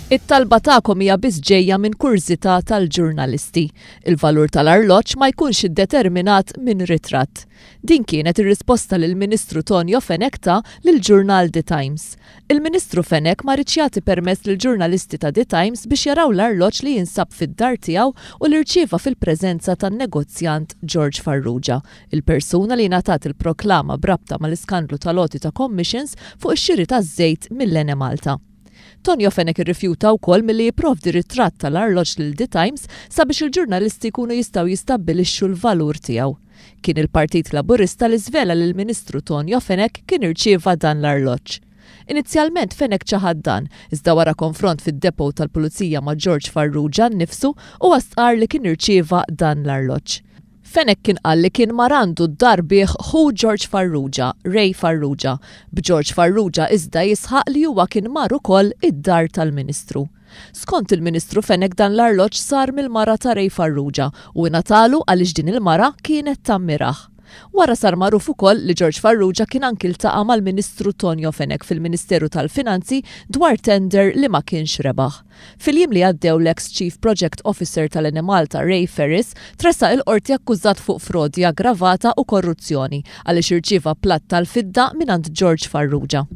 It-talba tagħkom hija biss ġejja minn kurżità tal-ġurnalisti. Il-valur tal-arloġġ ma jkunx iddeterminat minn ritratt. Din kienet ir-risposta li l-Ministru Tonio Fenech ta lill-ġurnal The Times. Il-Ministru Fenech ma riedx jagħti permess lill-ġurnalisti ta' The Times biex jaraw l-arloġġ li jinsab fid-dar tiegħu u li rċieva fil-preżenza tan-negozjant George Farrugia, il-persuna li ngħatat il-proklama b'rabta mal-iskandlu tal-għoti ta' commissions fuq ix-xiri taż-żejt mill-Enemalta. Tonio Fenech irrifjuta wkoll milli jipprovdi ritratt tal-arloġġ lil The Times sabiex il-ġurnalisti jkunu jistgħu jistabbilixxu l-valur tiegħu. Kien il-Partit Laburista li żvela li l-Ministru Tonio Fenech kien irċieva dan l-arloġġ. Inizjalment Fenech ċaħad dan, iżda wara konfront fid-depot tal-Pulizija ma' George Farrugia nnifsu, huwa stqarr li kien irċieva dan l-arloġġ. Fenech kien qal li kien mar għandu d-dar bih ħu George Farrugia, Ray Farrugia, b'George Farrugia iżda jisħaq li huwa kien mar ukoll id-dar tal-Ministru. Skont il-Ministru Fenech dan l-arloġġ sar mill-mara ta' Ray Farrugia u ingħatalu għaliex din il-mara kienet tammirah. Wara sar magħruf ukoll li George Farrugia kien anki ltaqa' mal-Ministru Tonio Fenech fil-Ministeru tal-Finanzi dwar tender li ma kienx rebaħ. Fil-jiem li għaddew l-eks Chief Project Officer tal-Enemalta Ray Ferris tressaq il-Qorti akkużat fuq frodi aggravata u korruzzjoni għaliex irċieva platt tal-fidda mingħand George Farrugia.